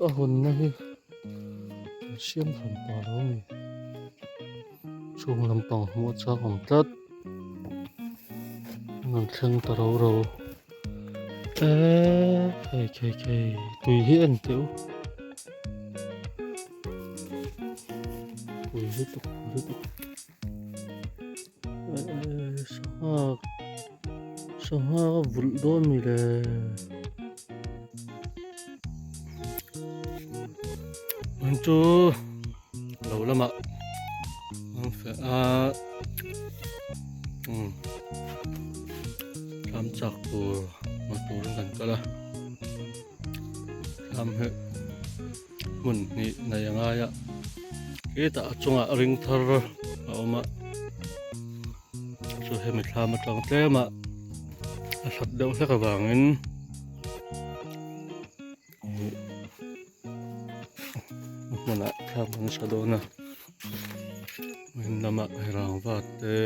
A hawnna hi an siam hran ta lo a ni. Chhung lampang hmuh a chak awm tlat. An rawn thleng ta ro ro. Eee hei khei khei tui hi en teh u. Pui lutuk pui lutuk. Eee sangha sangha ka vulh dawn mi le. An chu lo lamah an feh a umm thlam chak tur hma turin kan kal a thlam hi hmun hnih nei a ngai a hetah a chungah ring thar a awm a chu hemi thlam atang tlem a a hlat deuh hlek avangin ih a hmunah thlam an sa dawn a in lamah hei rangva te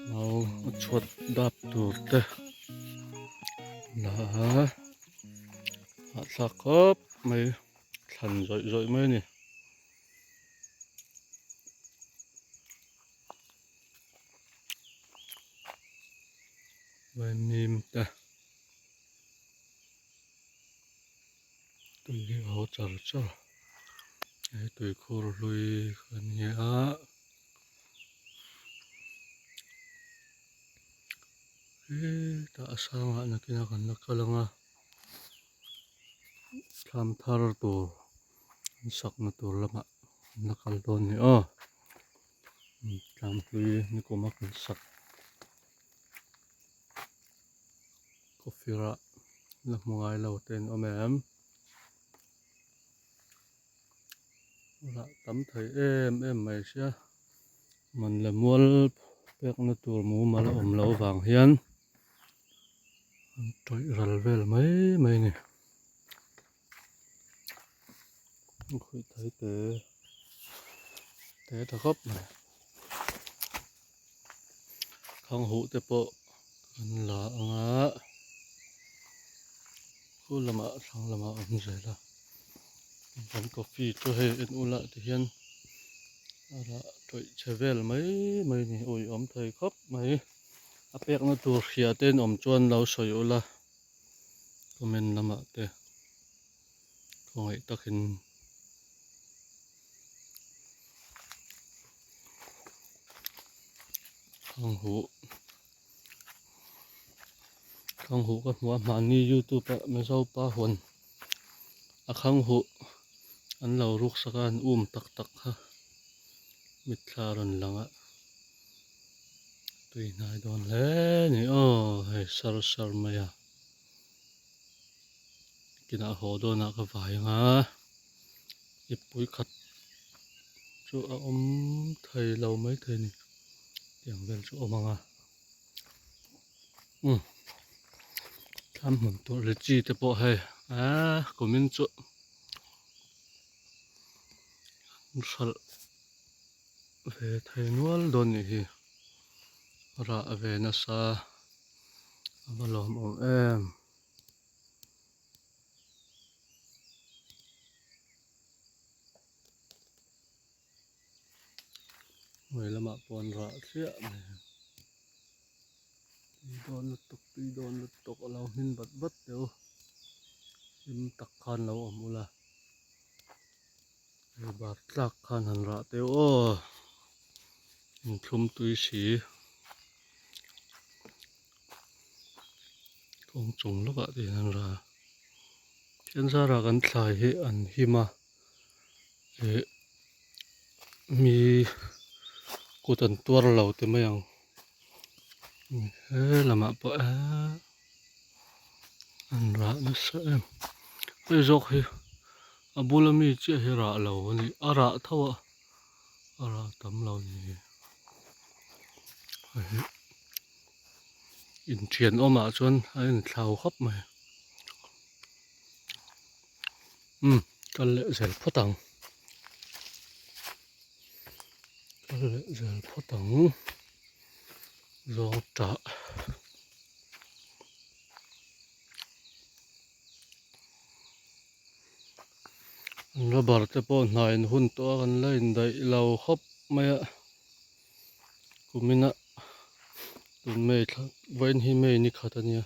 mau a chhuat dap tur te la a. Hahthlak khawp mai thlan zawih zawih mai a ni. Vaimim te tui hi a haw char char a he tuikhur hlui kha a ni a. Hetah a sangah nakinah kan la kal ang a thlam thar tur an sakna tur lamah an la kal dawn a ni aw thlam hlui nikum a kan sak coffee rah la hmu ngai lo te an awm em rah tam thei em em mai sia. Man leh mual pekna tur mumal a awm loh vang hian an tawih ral vel mai mai a ni. A khawih thai te te tha khawp mai. Khang huh te pawh an la ang a, khu lamah thlang lamah a awm zel a. Kan coffee chu hei en ula ti hian a rah tawih chhe vel mai mai a ni ui awm thei khawp mai a pekna tur hria te an awm chuan lo sawi ula comment lamah te khawngaih takin ang huh. Khang huh ka hmu a mahni youtube ah mizo pa hawn a khang huh an lo ruk sak a an um tak tak kha mitthla a rawn lang a tui hnai dawn hle a ni aw hei sar sar mai a kinah haw dawnah ka vai ang a mipui khat chu a awm thei lo maithei a ni tiang vel chu a awm ang a. Umm thlam hmun tur leh chi te pawh hei eee kumin chu an hralh ve thei nual dawn nih hi rah ve nasa a va lawmawm em. Hnuai lamah pawh an rah thliah mai a tui dawn lutuk tui dawn lutuk a lo hmin bat bat teh u hlim tak khan lo awm ula hei bar tlak khan han rah teh u aw inthlum tui si kawng chung lawkah te hian an rah a thian zarah kan thlai hi an him a. Ih mi kut an tuar lo ti mai ang he lamah pawh eee an rah nasa em hei zawk hi a bula mi chiah hi rah lo a ni a rah tho a a rah tam lo a ni hei hi inthian awmah chuan a inthlau khawp mai. Umm kal leh zel phawt ang kal leh zel phawt ang zawng tah Rubber te pawh hnaiin hun tawh a kan la indaih lo khawp mai a kumina tun May thla vawiin hi May ni khat a nia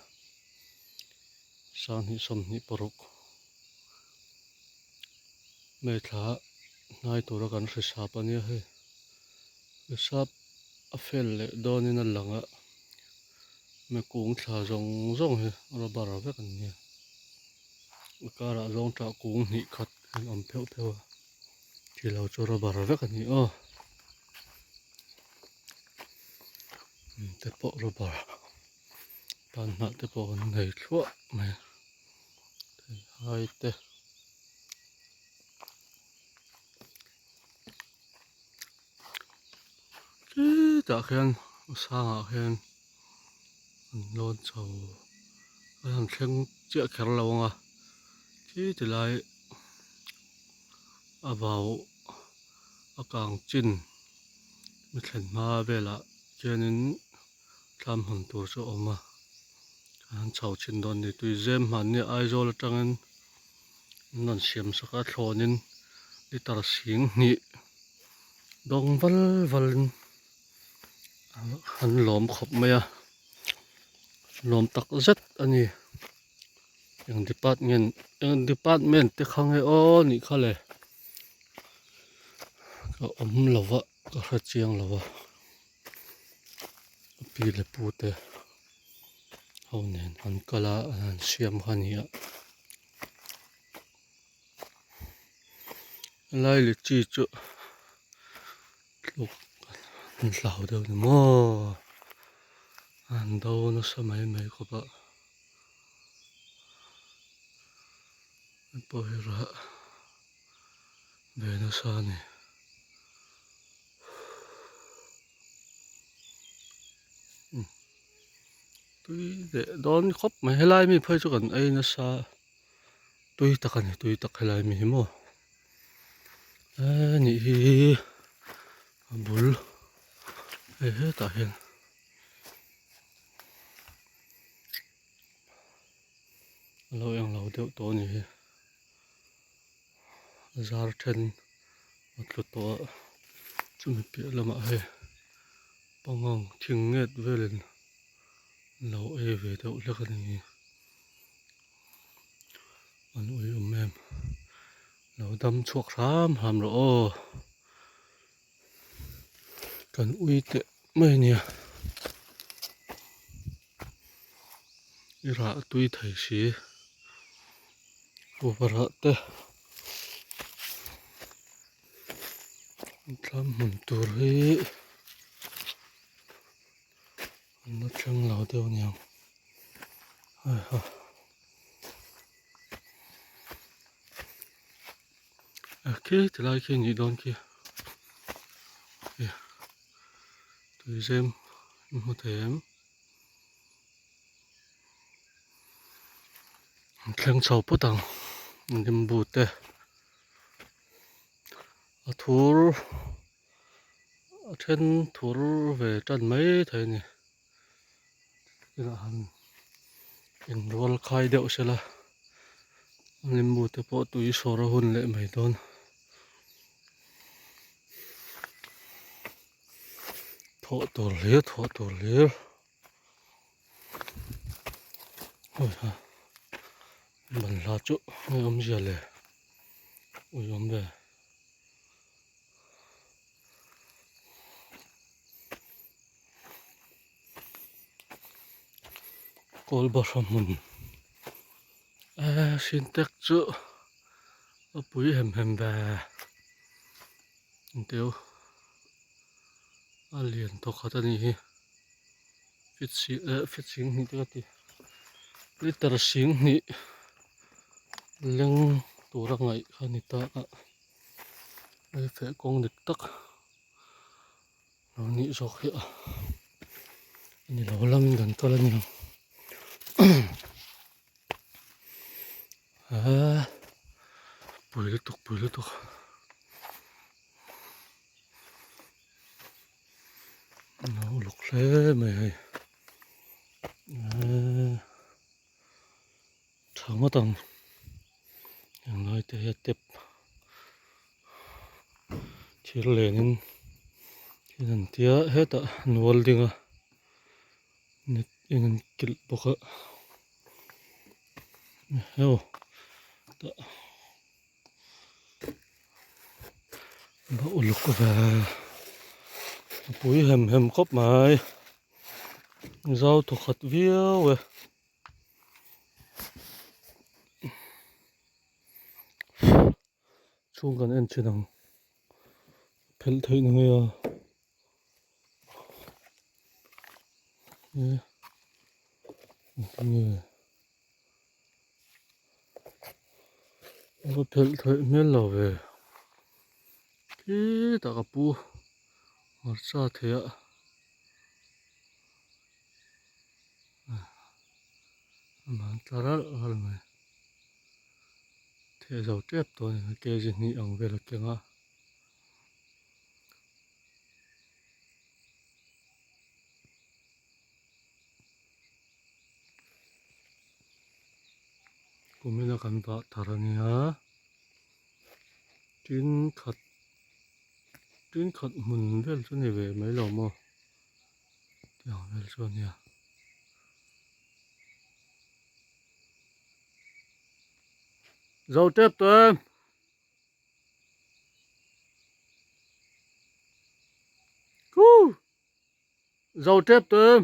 sanghnih 26 May thla hnai tura kan hrisap a nia hei hrisap a fel leh dawnin a lang a mi kung thla zawng zawng hi rubber vek an nia. A karah zawng tah kung hnih khat an awm pheuh pheuh a khi lo chu rubber vek a ni aw te pawh rubber tan hnah te pawh an nei thluah mai a theihai te khitah khian a sangah khian an lawn chho an han thleng chiah kher lo ang a khi ti lai a vau a kang chin mi thlen hma velah khianin thlam hawn tur chu a awm a an han chho chhin dawn a ni tui zem hmanni Aizawl atangin an rawn siam sak a thlawnin litre sing hnih dawng val valin. An lawm khawp mai a lawm tak zet a ni eng department eng department te kha nge aw nih kha le ka awm lo va ka hre chiang lo va ka pi leh pu te ho nen an kal a an han siam kha a ni a helai lichi chu. Tluk an hlau deuh ni maw an do nasa mai mai khawp a an pawh hi rah ve nasa a ni. Tui leh dawn khawp mai helai mi phei chu kan ei nasa tui tak a ni tui tak helai mi hi maw. Nih hi a bul hei hetah hian a lo eng lo deuh tawh a ni hi a zar then a tlu tawh a chumi piah lamah hei pangang thing nget velin an lo ei ve deuh hlek a ni hi. An ui awm em lo dam chhuak hram hram rawh aw kan ui teh mai a nia i rah tui thei si kuhva rah te thlam hmun tur hi an la thleng lo deuh a niang heiha. Khi tilai khi nih dawn khi tuizem an hmu thei em an thleng chho phawt ang limbu te a thur a then thur ve tan mai thei a ni. Inah han inrual khai deuh sela limbu te pawh tui sawr a hun leh mai dawn. Thawh tur hlir thawh tur hlir hawiha banhla chu nge awmzia le ui awm ve. Kawl bahra hmun eh sintex chu a pui hem hem ve engteu a lian tawk khat a nih hi fit si eh fit sing hnih te ka ti liter sing hnih leng tura ngaih kha a ni ta a hei feh kawng dik tak. Lo nih zawk hi a ni lo lamin kan kal a ni ang eee pui lutuk pui lutuk lo uluk hle mai hei eee tha ngawt ang englai te hi a tep. Thir lenin thil an tia hetah an welding a net in an kilh bawk a heu tah va uluk ve a pui hem hem khawp mai zau thawkhat viau e. Chhung kan en thin ang phelh theih na nge a e enge va phelh theih hmel lo ve khitah ka pu hmarcha thei a. An tla ralh ralh mai theh zo tep tawh a ni kg hnih ang vel a keng a. Kumina kan vah thar a nia tin khat tin khat hmun vel chu ni ve mai lo maw. Tiang vel chu a nia. Zo tep tawh em? Kuu! Zo tep tawh em?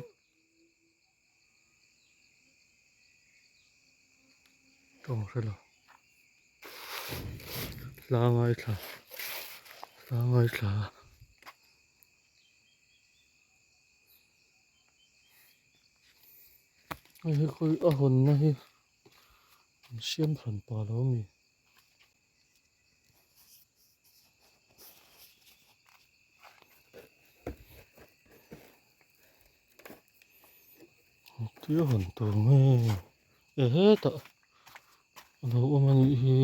Tawng hre lo. Hla ngaithla. Hla ngaithla. Hei hi khawi a hawnna hi an siam hran pa lo ami. Engtia hawn tur nge e hetah a lo awm a nih hi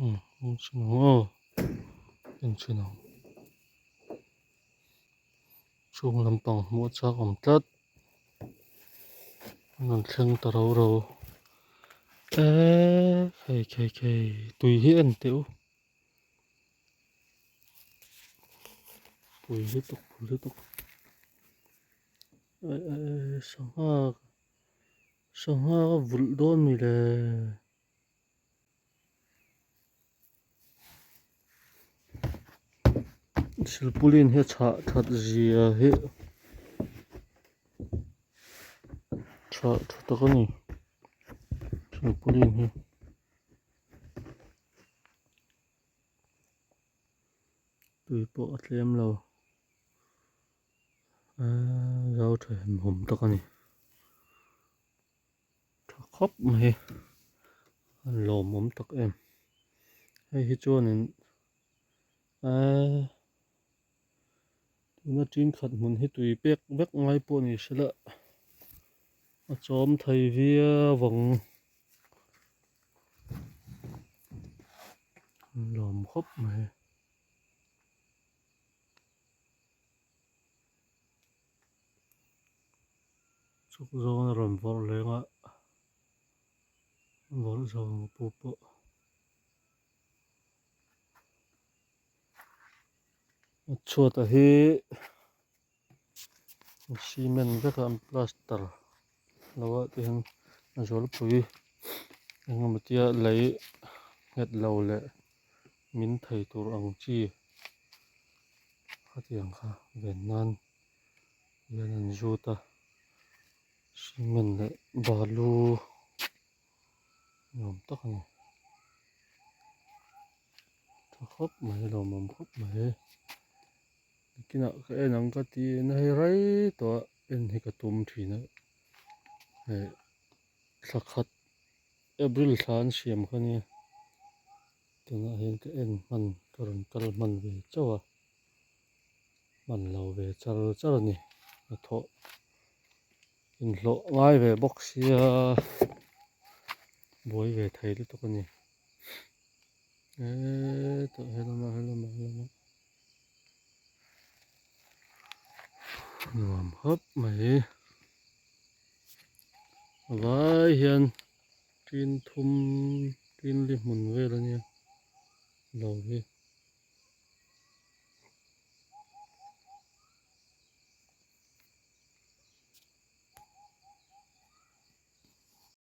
umm awm chhin ang aw en chhin ang. Chhung lampang hmuh a chak awm tlat an rawn thleng ta ro ro eee hei khei khei tui hi en teh u pui lutuk pui lutuk eee sangha sangha ka vulh dawn mi le. Silpauline hi a chhah that zia hi chhah tha tak a ni silpauline hi. Tui pawh a tlem lo eee zau tha hem hawm tak a ni. Tha khawp mai a lawmawm tak em hei hi chuanin eee tuna tin khat hmun hi tui pek vek ngai pawh ni sela a chawm thei viau ang lawm khawp mai. Chuk zawng a rawn vawrh leng a, vawrh zawng a pu pawh. A chhuat a hi cement vek a an plaster lo a tihian a zawlpui eng emaw tia lei nghet lo leh min thei tur ang chi khatiang kha ven nan. Hian an zut a cement leh balu ni awm tak a ni tha khawp mai lawmawm khawp mai nikinah ka en ang ka ti na hei rei tawh a en hi ka tum thin a hei thla khat april thla an siam kha nia tunah hian ka en hman ka rawn kal hman ve chauh a. Hman lo ve char char a ni hnathawh inhlawh ngai ve bawk sia buai ve thei lutuk a ni hetah helamah helamah helamah nuam khawp mai a vai hian tin thum tin li hmun vel a nia lo hi.